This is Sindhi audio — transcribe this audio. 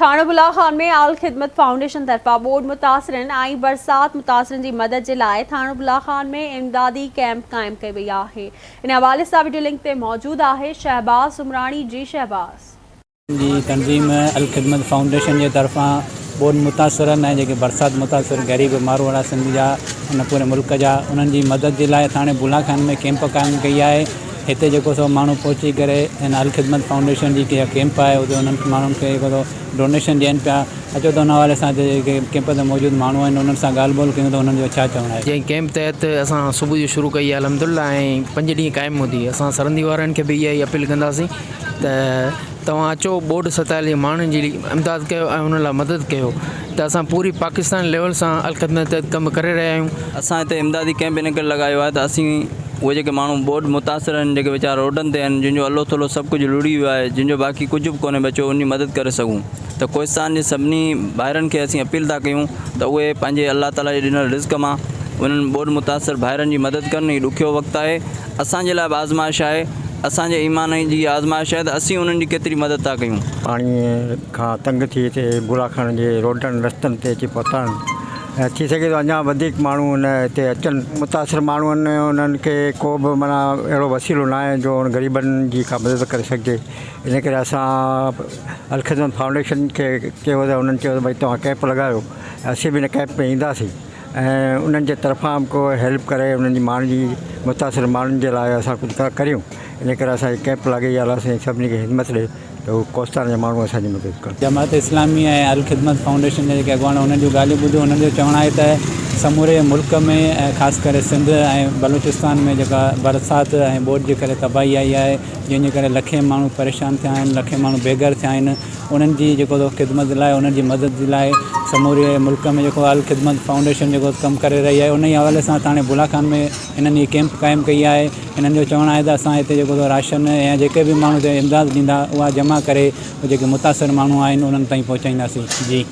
ٿاڻو بلا خان ۾ آل خدمت فائونڊيشن طرفان ٻوڏ متاثرن ۽ برسات متاثرن جي مدد جي لاء ٿاڻو بلا خان ۾ امدادي ڪئمپ قائم ڪئي وئي آهي ان حوالي سان وڊيو لنڪ تي موجود آهي شهباز عمراڻي جي شهباز. جي تنظيم الخدمت فائونڊيشن جي طرفان ٻوڏ متاثرن ۽ جيڪي برسات متاثر غريب ماروئڙا سنڌ جا ان پوري ملڪ جا انهن جي مدد جي لاء ٿاڻي بلا خان ۾ ڪئمپ قائم ڪئي آهي هتي جيڪو سو ماڻهو پهچي ڪري هن الخدمت فائونڊيشن جي جيڪا ڪيمپ آهي اتي انهن ماڻهن کي جيڪو سو ڊونيشن ڏين پيا اچو ته ان حوالي سان هتي جيڪي ڪيمپ تي موجود ماڻهو آهن انهن سان ڳالهه ٻولهه ڪيون ته انهن جو ڇا چوڻ آهي. جنهن ڪيمپ تحت اسان صبح جو شروع ڪئي آهي الحمد لله ۽ پنج ڏينهن قائم هوندي اسان سرندي وارن کي به اها ئي اپيل ڪنداسين ته توهان اچو ٻوڏ ستايل جي ماڻهن جي امداد ڪيو ۽ انهن لاء مدد ڪيو ته اسان پوري پاڪستان ليول سان الخدمت تحت ڪم ڪري رهيا آهيون. اسان هتي امدادي ڪئمپ ان ڪري لڳايو آهي ته اسين اهي جيڪي ماڻهو ٻوڏ متاثر آهن جيڪي ويچارا روڊن تي آهن جن جو الو ٿلهو سڀ ڪجهه لڙهي ويو آهي جن جو باقي ڪجهه به ڪونهي بچيو ان جي مدد ڪري سگهون ته ڪوهستان جي سڀني ڀائرن کي اسين اپيل ٿا ڪيون ته اهي پنهنجي الله تعالي جي ڏنل رزق مان انهن ٻوڏ متاثر ڀائرن جي مدد ڪن هي ڏکيو وقت آهي اسان جي لاء به آزمائش آهي، اسان جي ايمان جي آزمائش آهي ته اسين انهن جي ڪيتري مدد ٿا ڪيون. پاڻيء کان تنگ ٿي هتي بولاخان جي روڊن رستن تي اچي پهتا آهن ۽ ٿي سگهي ٿو اڃا وڌيڪ ماڻهو هن هتي اچن. متاثر ماڻهو آهن انهن کي ڪو به معنيٰ اهڙو وسيلو نه آهي جو ان غريبن جي ڪا مدد ڪري سگهجي ان ڪري اسان الخدمت فائونڊيشن کي چيو ته انهن چيو ته ڀئي توهان ڪئمپ لڳايو اسين به ان ڪئمپ ۾ اينداسين. ۽ انهن جي طرفان به ڪو هيلپ ڪري انهن جي ماڻهن جي متاثر ماڻهن جي لاء اسان ڪجهه ڪريون ان ڪري اسان هي ڪئمپ لڳائي الله سائين سڀني کي همت ڏي ته هو ڪوستان جا ماڻهو اسان جي مدد ڪن. جماعت اسلامي ۽ الخدمت فائونڊيشن جا جيڪي اڳواڻ انهن جون ڳالهيون ٻڌيون انهن جو چوڻ آهي ته سموري ملڪ ۾ ۽ خاص ڪري سنڌ ۽ بلوچستان ۾ جيڪا برسات ۽ ٻوڏ جي ڪري تباهي آئي آهي جنهن جي ڪري لکين ماڻهو پريشان ٿيا آهن لکين ماڻهو بي گهر ٿيا آهن انهن جي جيڪو سو خدمت لاء انهن جي مدد جي لاء سموري ملڪ ۾ جيڪو الخدمت فائونڊيشن جيڪو ڪم ڪري رهي آهي انهي حوالي سان ٿاڻي بولا خان ۾ هنن هي ڪيمپ قائم ڪئي آهي هنن جو چوڻ آهي ته اسان هتي جيڪو سو راشن يا جيڪي به ماڻهو هتي امداد ڏيندا اها جمع ڪري جيڪي متاثر ماڻهو آهن انهن تائين پهچائينداسين جي.